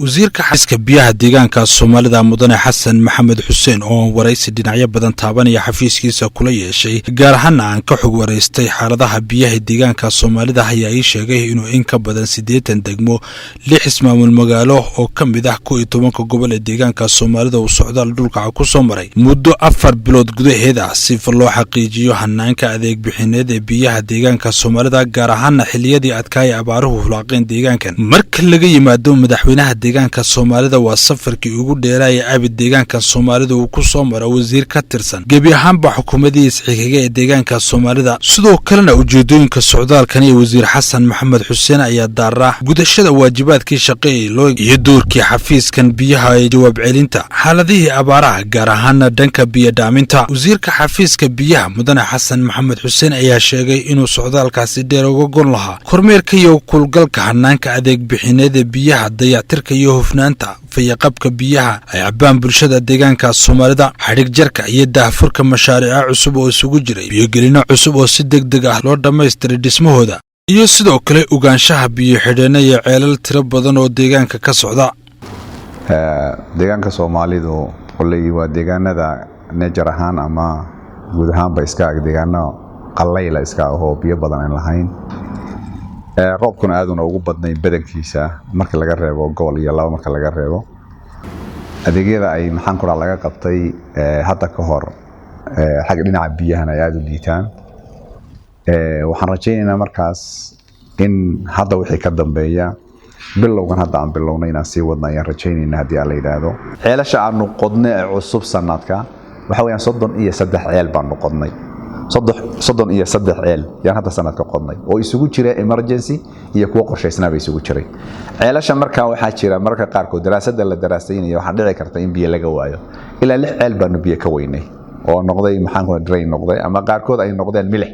Wasiirka xafiiska biyaha deegaanka Soomaalida, Mudane Xasan Maxamed Xuseen, oo waraysi dhinacyo badan taabanaya xafiiskiisa kula yeeshay, gaar ahaana aan ka xog waraystay xaaladaha biyaha deegaanka Soomaalida, ayaa ii sheegay inuu in ka badan 80 degmo, lix ismaamul magaalo oo ka mid ah 11-ka gobol ee deegaanka Soomaalida uu socdaal dhulkaca ku soo maray muddo 4 bilood gudaheed ah, sifa loo xaqiijiyo hanaanka adeeg bixineed ee biyaha deegaanka Soomaalida, gaar ahaana xiliyadii adkaaya abaaruhu hulaaqeen deegaankan. Marka laga yimaado madaxweynaha deegaanka Soomaalida, waa safarkii ugu dheeraaya abid deegaanka Soomaalida uu ku soo maro wasiir ka tirsan gebi ahaanba xukuumadii isxigiga ee deegaanka Soomaalida. Sidoo kalena ujeedooyinka socdaalkan ee wasiir Xasan Maxamed Xuseen ayaa daaraa gudashada waajibaadkii shaqe loo iyo doorkii xafiiskan biyaha ee jawaab celinta xaaladihii abaaraha, gaar ahaana dhanka biyo dhaaminta. Wasiirka xafiiska biyaha, Mudane Xasan Maxamed Xuseen, ayaa sheegay inuu socdaalkaasi dheer uga gon lahaa kormeerka iyo kulgalka hanaanka adeeg bixineed ee biyaha, dayactirka iyo hufnaanta fayaqabka biyaha ay cabbaan bulshada deegaanka Soomaalida, xadhig jarka iyo daahfurka mashaariico cusub oo isugu jiray biyogelino cusub oo si deg deg ah loo dhammaystiray dhismahooda, iyo sidoo kale ogaanshaha biyo xidheenno iyo ceelal tiro badan oo deegaanka ka socda. Deegaanka Soomaalidu koley waa deegaanada nature ahaan ama guud ahaanba iska ag deegaano qallayla iska ahoo biyo badan aan lahayn, roobkuna aaduna ugu badnayn badankiisa, marka laga reebo gobol iyo laba. Marka laga reebo adeegyada ay, maxaan ku laga qabtay hadda ka hor xagga dhinaca biyahana, ay aada u liitaan. Waxaan rajaynaynaa markaas in hadda wixii ka dambeeya, bilowgan hadda aan bilownay, inaan sii wadna ayaan rajaynaynaa, haddii aan la yidhaahdo. Ceelasha aanu qodnay ee cusub sanadka waxa weeyaan 33 ceel baanu qodnay. 33 ceel yaan hadda sanadka qodnay, oo isugu jira emergency iyo kuwo qorshaysnaaba isugu jiray. Ceelasha markaa waxaa jira mararka qaarkood daraasada la daraasaynaya waxaa dhici karta in biyo laga waayo. Ilaa lix ceel baanu biyo ka weynay oo noqday, maxaan ku, drain noqday, ama qaarkood ay noqdeen milix,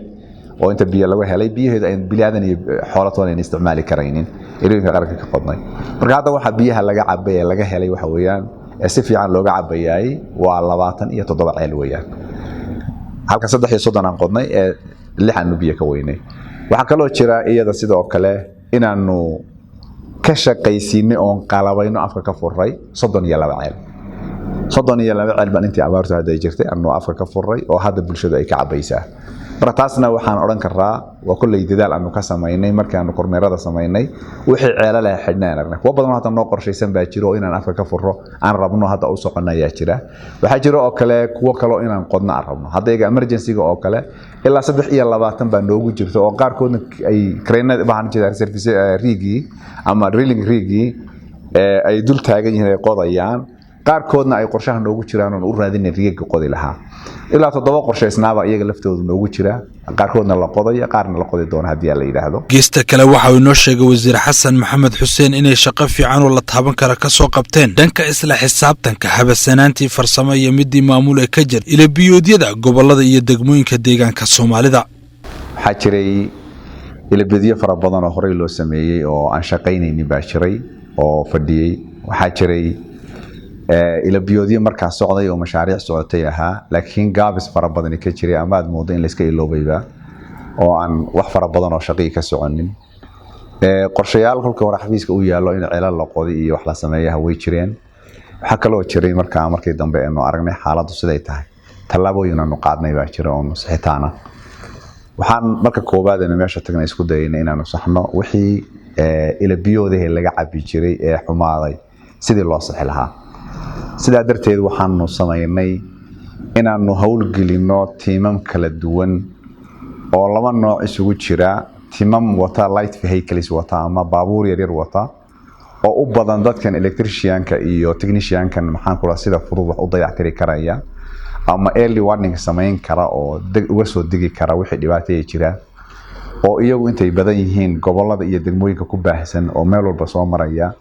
oo inta biyo lagu helay biyaheedu ay bini'aadan iyo xoolo toona ayna isticmaali karaynin, erooyinka qaranka ka qodnay. Marka hadda waxa biyaha laga cabay ee laga helay waxa weeyaan ee si fiican looga cabayaay waa 27 ceel weeyaan, halka 33 aan qodnay ee lix aanu biyo ka weynay. Waxaa kaloo jira iyada sidoo kale inaanu ka shaqaysiinay oon qalabayno, afka ka furay 32 ceel. 32 ceel baan intii abaartu hadda ay jirtay aanu afka ka furay oo hadda bulshadu ay ka cabaysaa. Marka taasna waxaan odhan karaa waa kolley dadaal aanu ka samaynay markaanu kormeerada samaynay. Wixii ceelo leh xidhnay aan aragnay, kuwo badan oo hadda noo qorshaysan baa jiro oo inaan afka ka furro aan rabno, hadda u socono ayaa jira. Waxaa jira oo kale kuwo kaloo inaan qodno aan rabno hadda, iyaga emergency-ga oo kale ilaa 23 baa noogu jirta, oo qaarkoodna ay crane waxaan jeedaa service rigii ama drilling rigii ay dul taagan yihiin, ay qodayaan, qaarkoodna ay qorshaha noogu jiraan oon u raadinay riigga qodi lahaa. Ilaa toddoba qorshaysnaaba iyaga laftoodu noogu jira, qaarkoodna la qodayo, qaarna la qodi doono, haddii la yidhaahdo. Geesta kale, waxa uu inoo sheegay wasiir Xasan Maxamed Xuseen inay shaqo fiican oo la taaban kara ka soo qabteen dhanka isla xisaabtanka habasanaantii farsamo iyo midii maamul ee ka jir ilabiyoodyada gobolada iyo degmooyinka deegaanka Soomaalida. Waxaa jiray ilabeedyo fara badan oo horey loo sameeyey oo aan shaqaynaynin baa jiray oo fadhiyey. Waxaa jiray ilabiyoodyo markaa socday oo mashaariic socotay ahaa, laakiin gaabis fara badani ka jiray ama aad moodo in layska iloobayba oo aan wax fara badan oo shaqii ka soconin. Qorshayaal kolkii hore xafiiska u yaallo in ceelal la qodi iyo wax la sameeyaha way jireen. Waxaa kaloo jiray markaa markii dambe aynu aragnay xaaladdu siday tahay, tallaabooyin aanu qaadnay baa jira oo nusixitaana. Waxaan marka koowaad aynu meesha tagnay isku dayayna inaanu saxno wixii ilabiyoodahii laga cabi jiray ee xumaaday, sidii loo sixi lahaa. Sidaa darteed waxaanu samaynay inaanu howlgelinno tiimam kala duwan oo laba nooc isugu jira: tiimam wata light vehicles wata ama baabuur yaryar wata, oo u badan dadkan electricianka iyo techniciankan, maxaan kula, sida fudud wax u dayactiri karaya ama early warning samayn kara oo uga soo degi kara wixii dhibaataya jira, oo iyagu intay badan yihiin gobolada iyo degmooyinka ku baahsan oo meel walba soo maraya,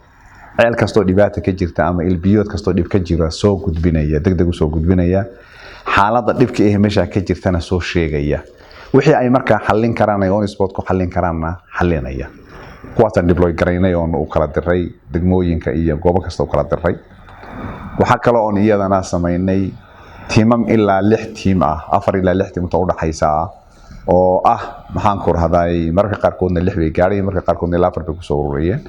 ceel kastoo dhibaata ka jirta ama ilbiyood kastoo dhib ka jira soo gudbinaya, degdeg usoo gudbinaya, xaaladda dhibka eh meesha ka jirtana soo sheegaya, wixii ay markaa xallin karaan, ay on spot ku xallin karaanna xallinaya. Kuwaasaan deploy garaynay oon u kala diray degmooyinka iyo goobo kasta u kala diray. Waxaa kaloo oon iyadana samaynay tiimam ilaa lix tiim ah, afar ilaa lix tiim inta udhaxaysa ah, oo ah, maxaan ku rahday, mararka qaarkoodna lix bay gaadhayeen, mararka qaarkoodna ilaa afar bay kusoo ururiyeen.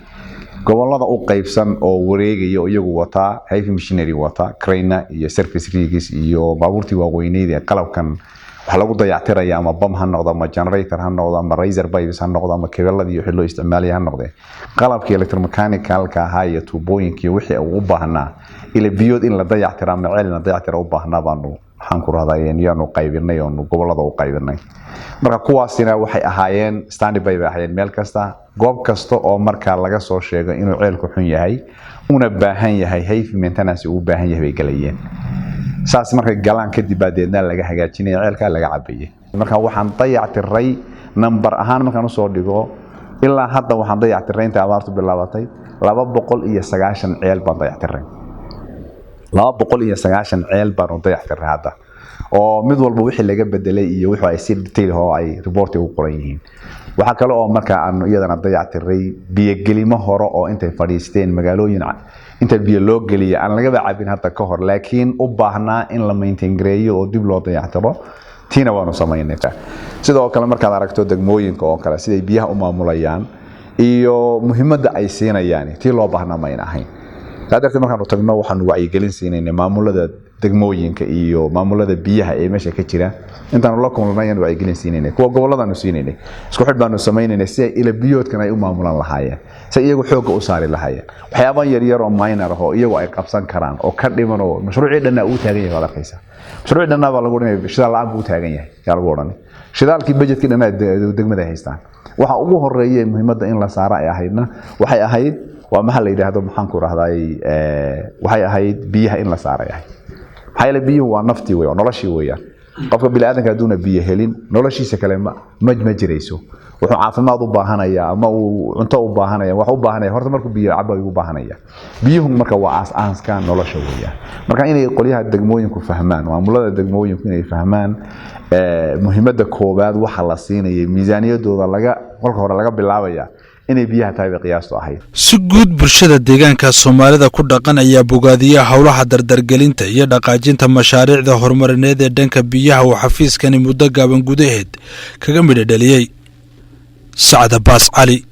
Gobolada u qaybsan oo wareegaya oo iyagu wataa heavy machinery, wata crane iyo service rigs iyo baabuurtii waaweyneyd ee qalabkan wax lagu dayactiraya, ama bam ha noqdo, ama generator ha noqdo, ama riser pipes ha noqdo, ama kebeladii wixii loo isticmaalaya ha noqdee, qalabkii electromechanicalka ahaa iyo tuubooyinkii wixii uu u baahnaa ila biyood in la dayactira ama ceel in la dayactira u baahnaa baanu, maxaan ku rahdaa, yaanu qaybinay oonu gobolada u qaybinay. Marka kuwaasina waxay ahaayeen standby bay ahaayeen meel kasta, goob kasta oo markaa laga soo sheego inuu ceelku xun yahay una baahan yahay heavy maintenance uu u baahan yahay bay galayeen. Saas markay galaan kadib baa deedna laga hagaajinaya ceelka, laga cabayay. Marka waxaan dayactiray nambar ahaan markaan usoo dhigo, ilaa hadda waxaan dayactiray inta abaartu bilaabatay 290 ceel baan dayactiray. 290 ceel baanu dayactiray hadda, oo mid walba wixii laga bedelay iyo wixii ay si detail oo ay report ugu qoran yihiin. Waxaa kale oo markaa aanu iyadana dayactiray biyogelimo hore oo intay fadhiisteen magaalooyin inta biyo loo geliya aan lagaba cabin hadda ka hor, laakiin u baahnaa in la maintain gareeyo oo dib loo dayactiro. Tiina waanu samaynay. Sidoo kale markaad aragto degmooyinka oo kale siday biyaha u maamulayaan iyo muhiimadda ay siinayaan, tii loo baahnaa mayna ahayn. Saa darteed markaanu tagno waxaanu wacyigelin siinaynay maamulada degmooyinka iyo maamulada biyaha ee meesha ka jira. Intaanu la kulnay ayaan wacyigelin siinaynay, kuwa goboladaanu siinaynay, isku xidh baanu samaynaynay si ay ila biyoodkan ay u maamulan lahaayeen, si ay iyagu xoogga u saari lahaayeen waxyaaban yaryar oo minor ah oo iyagu ay qabsan karaan oo ka dhiman, oo mashruucii dhannaa uu taagan yahay. Waad arkaysaa, mashruucii dhannaa baa lagu odhanaya shidaal la'aan buu u taagan yahay. Yaa lagu odhanay shidaalkii budgetkii dhannaa degmada ay haystaan? Waxa ugu horeeya muhiimadda in la saaro ay ahaydna waxay ahayd waa maxaa la yidhaahdo, maxaan ku rahday, waxay ahayd biyaha in la saaray ahayd. Maxaa yeelay biyuhu waa naftii wey, waa noloshii weeyaan. Qofka bini'aadanka hadduuna biyo helin, noloshiisa kale ma jirayso. Wuxuu caafimaad u baahanaya ama uu cunto u baahanaya, wax u baahanaya, horta markuu biyo cabo ayuu u baahanaya. Biyuhu marka waa aas-aaska nolosha weeyaan. Marka inay qolyaha degmooyinku fahmaan, maamulada degmooyinku inay fahmaan muhiimadda koowaad waxa la siinaya miisaaniyadooda laga kolka hore laga bilaabaya inay biyaha tahay bay qiyaastu ahayd. Si guud bulshada deegaanka Soomaalida ku dhaqan ayaa bogaadiya howlaha dardargelinta iyo dhaqaajinta mashaariicda horumarineed ee dhanka biyaha uu xafiiskani muddo gaaban gudaheed kaga midho dhaliyey. Sacda Baas Cali.